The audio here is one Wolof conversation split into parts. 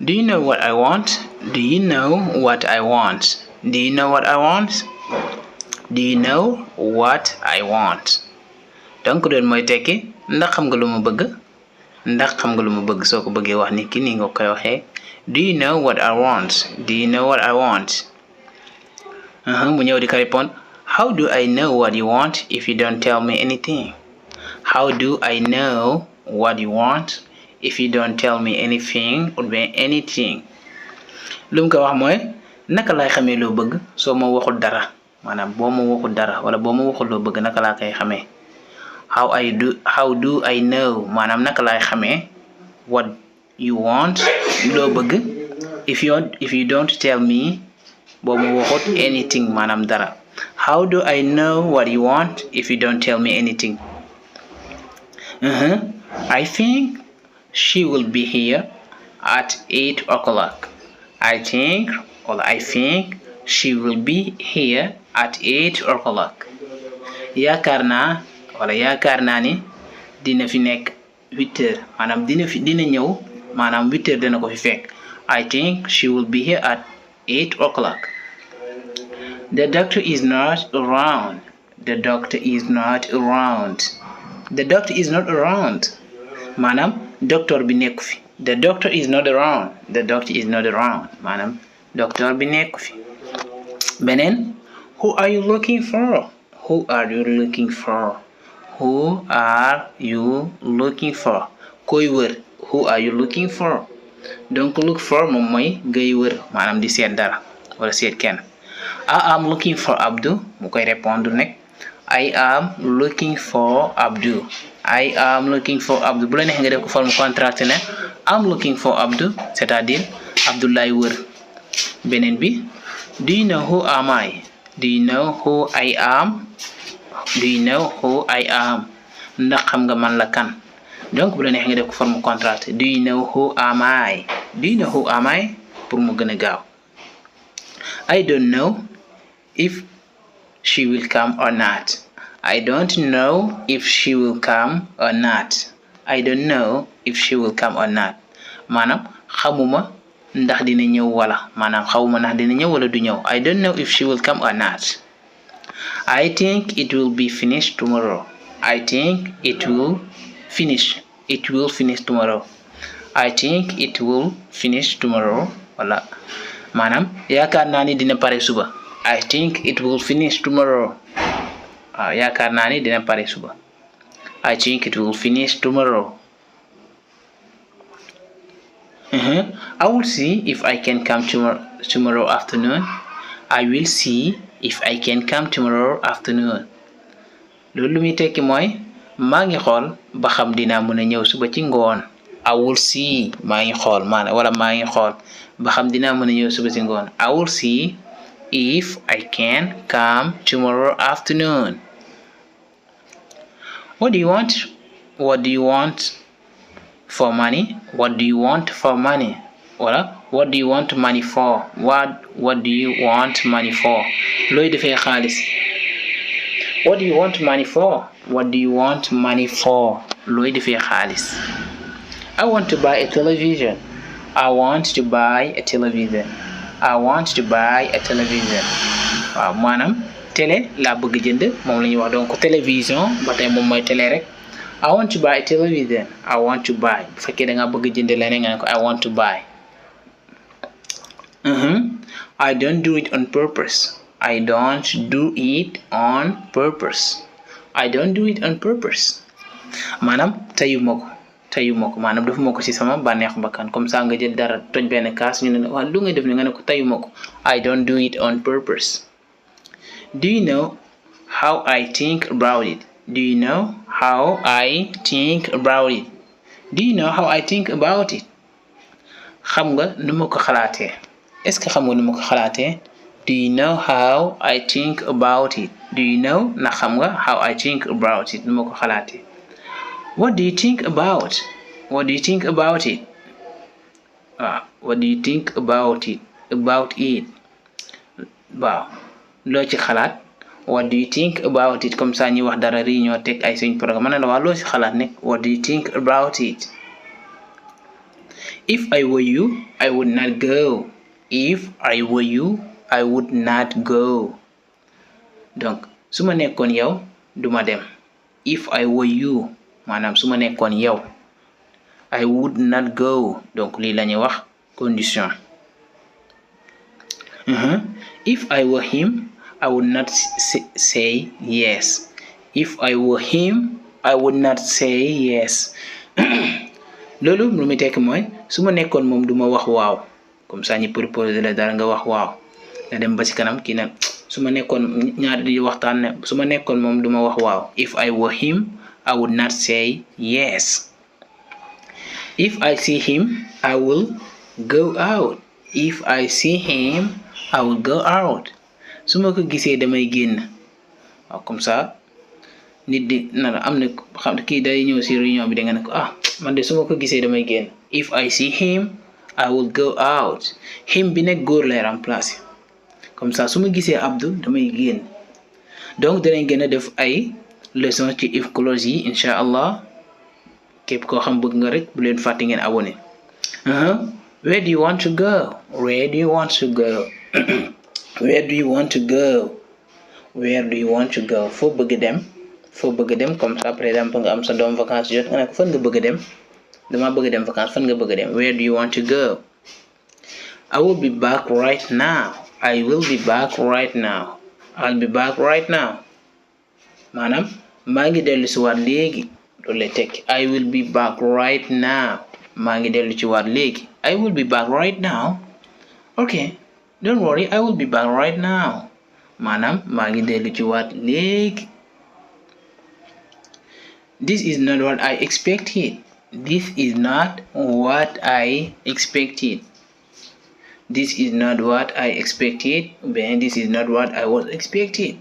Do you know what I want? Do you know what I want? Do you know what I want? Do you know what I want? donc doon mooy tekki ndax xam nga lu ma bëgg ndax xam nga lu ma bëgg soo ko bëggee wax nit ki ni nga koy waxee do you know what I want? Do you know what I want? mu ñëw di ko répondre how do I know what you want if you don't tell me anything? How do I know what you want if you don't tell me anything or anything? lu mu ko wax mooy naka laay xamee loo bëgg soo ma waxul dara maanaam boo ma waxul dara wala boo ma waxul loo bëgg naka laa koy xamee how do I know maanaam naka laay xamee what you want loo bëgg if you don't tell me boo ma waxut anything maanaam dara how do I know what you want if you don't tell me anything? I think she will be here at 8 o'clock. I think she will be here at 8 o'clock. yaakaar naa ni dina fi nekk 8 heures maanaam dina ñëw maanaam 8 heures dina ko fi fekk. I think she will be here at 8 o'clock. The doctor is not around. The doctor is not around. The doctor is not around maanaam docteur bi nekku fi. The doctor is not around. The doctor is not around maanaam docteur bi nekku fi. beneen who are you looking for? Who are you looking for? Who are you looking for? koy wër who are you looking for? donc look for moom mooy ngay wër maanaam di seet dara wala seet kenn. I am looking for Abdou mu koy répondre nekk I am looking for Abdou. I am looking for Abdou bu la neexee nga def ko forme contractée ne I'm looking for Abdou c'est-à-dire Abdoulaye wër. beneen bi do you know who am I? Do you know who I am? Do you know who I am? ndax xam nga man la kan. donc bu la neexee nga def ko forme contractée do you know who am I? Do you know who am I? pour mu gën a gaaw. I don't know if she will come or not. I don't know if she will come or not. I don't know if she will come or not maanaam xamuma ndax dina ñëw wala maanaam xamuma ndax dina ñëw wala du ñëw. I don't know if she will come or not. I think it will be finished tomorrow. I think it will finish tomorrow. I think it will finish tomorrow wala maanaam yaakaar naa ni dina pare suba. I think it will finish tomorrow. yaakaar naa ni dina pare suba. I think it will finish tomorrow. I will see if I can come tomorrow afternoon. I will see if I can come tomorrow afternoon. loolu lu muy tekki mooy maa ngi xool ba xam dinaa mën a ñëw suba ci ngoon. I will see maa ngi xool ba xam dinaa mën a ñëw suba ci ngoon. I will see if I can come tomorrow afternoon. What do you want? What do you want for money? What do you want for money? Wala what do you want money for? What do you want money for? looy defee xaalis. What do you want money for? What do you want money for? looy defee xaalis. I want to buy a television. I want to buy a television. I want to buy a television. waaw maanaam télé laa bëgg jënd moom la ñuy wax donc télévision ba tey moom mooy télé rek. I want to buy a television. I want to buy bu fekkee da nga bëgg jënd leneen nga ne ko I want to buy. I don't do it on purpose. I don't do it on purpose. I don't do it on purpose maanaam tayuma ko maanaam defuma ko ci sama bànneexu bakkan comme ça nga jël dara toj benn kaas ñu ne waaw lu ngay def ni nga ne ko tayuma ko. I don't do it on purpose. Do you know how I think about it? Do you know how I think about it? Do you know how I think about it? xam nga nu ma ko xalaatee. est-ce que xam nga nu ma ko xalaatee? Do you know how I think about it? Do you know na xam nga how I think about it nu ma ko xalaatee. What do you think about? What do you think about it? What do you think about it? About it. waaw loo ci xalaat. What do you think about it? comme ça ñu wax dara réunion teg ay suñ programme ma ne la waa loo ci xalaat ne. What do you think about it? If I were you, I would not go. If I were you, I would not go. Donc su ma nekkoon yow duma dem. If I were you maanaam su ma nekkoon yow. I would not go. Donc lii la ñuy wax condition. If I were him, I would not say yes. If I were him, I would not say yes. Loolu lu muy tekk mooy su ma nekkoon moom duma wax waaw. Comme ça ñu proposé la dara nga wax waaw. Nga dem ba ci kanam kii nag su ma nekkoon ñaar di waxtaan ne su ma nekkoon moom duma wax waaw. If I were him, I would not say yes. If I see him, I will go out. If I see him, I will go out. Su ma ko gisee damay génn. Waaw comme ça nit di na am na xam kii day ñëw si réunion bi da nga ne ko man de su ma ko gisee damay génn. If I see him, I will go out. Him bi nekk góor lay remplacer. Comme ça su ma gisee Abdou damay génn. Donc danañ gën a def ay leçon ci if clause yi incha allah képp koo xam bëgg nga rek bu leen fàtte ngeen abonné. Where do you want to go? Where do you want to go? Where do you want to go? Where do you want to go? Foo bëgg dem? Foo bëgg dem comme ça par exemple nga am sa doom vacances jot nga ne ko fan nga bëgg dem? Dama bëgg dem vacances fan nga bëgg dem? Where do you want to go? I will be back right now. I will be back right now. I'll be back right now. Maanaam maa ngi dellu si waat léegi loolu lay tekki. I will be back right now. Maa ngi dellu ci waat léegi. I will be back right now. Okay, don't worry, I will be back right now. Maanaam maa ngi dellu ci waat léegi. This is not what I expected. This is not what I expected. This is not what I expected. Ben this is not what I was expected.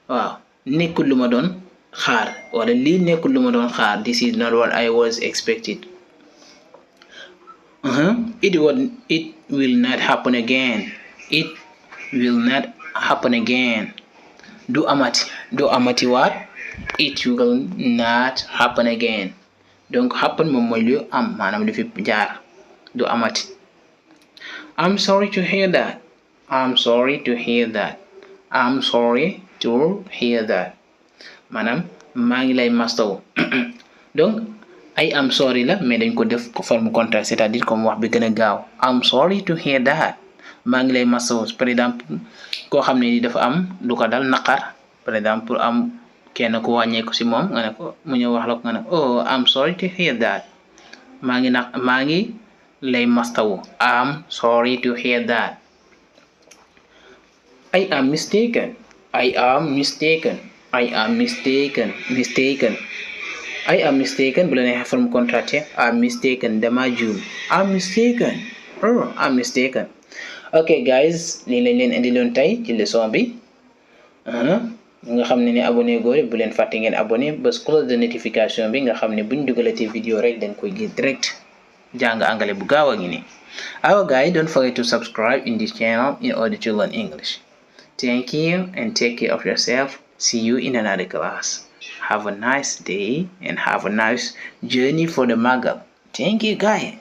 Waaw nekkul lu ma doon xaar wala lii nekkul lu ma doon xaar. This is not what I was expected. It will not happen again. It will not happen again. Du amati waat. It will not happen again. Donc happen moom mooy lu am maanaam lu fi jaar. Du amati. I'm sorry to hear that. I'm sorry to hear that. I'm sorry to hear that. Maanaam maa ngi lay mastaw. Donc I am sorry la mais dañ ko def forme contraire c'est-à-dire comme wax bi gën a gaaw. I'm sorry to hear that. Maa ngi lay mastaw par exemple koo xam ne ni dafa am lu ko dal naqar par exemple am kenn ku wàññeeku si moom nga ne ko mu ñëw wax la ko nga ne oh I'm sorry to hear that. maa ngi lay mastaw. I'm sorry to hear that. I am mistaken. I am mistaken. I am mistaken. Mistaken. I am mistaken bu la neexee forme contraire I'm mistaken dama juum. I'm mistaken. Oh I'm mistaken. Okay guys lii lañ leen indiloon tey ci leçon bi. nga xam ne abonné góor bu leen fàtte ngeen abonné bës cloche de notification bi nga xam ne buñ dugalatee vidéo rek dañ koy gis direct. Jàng anglais bu gaaw a ngi nii. Our guys, don't forget to subscribe in this channel in order to learn English. Thank you and take care of yourself. See you in another class. Have a nice day and have a nice journey for the Magal. Thank you guys.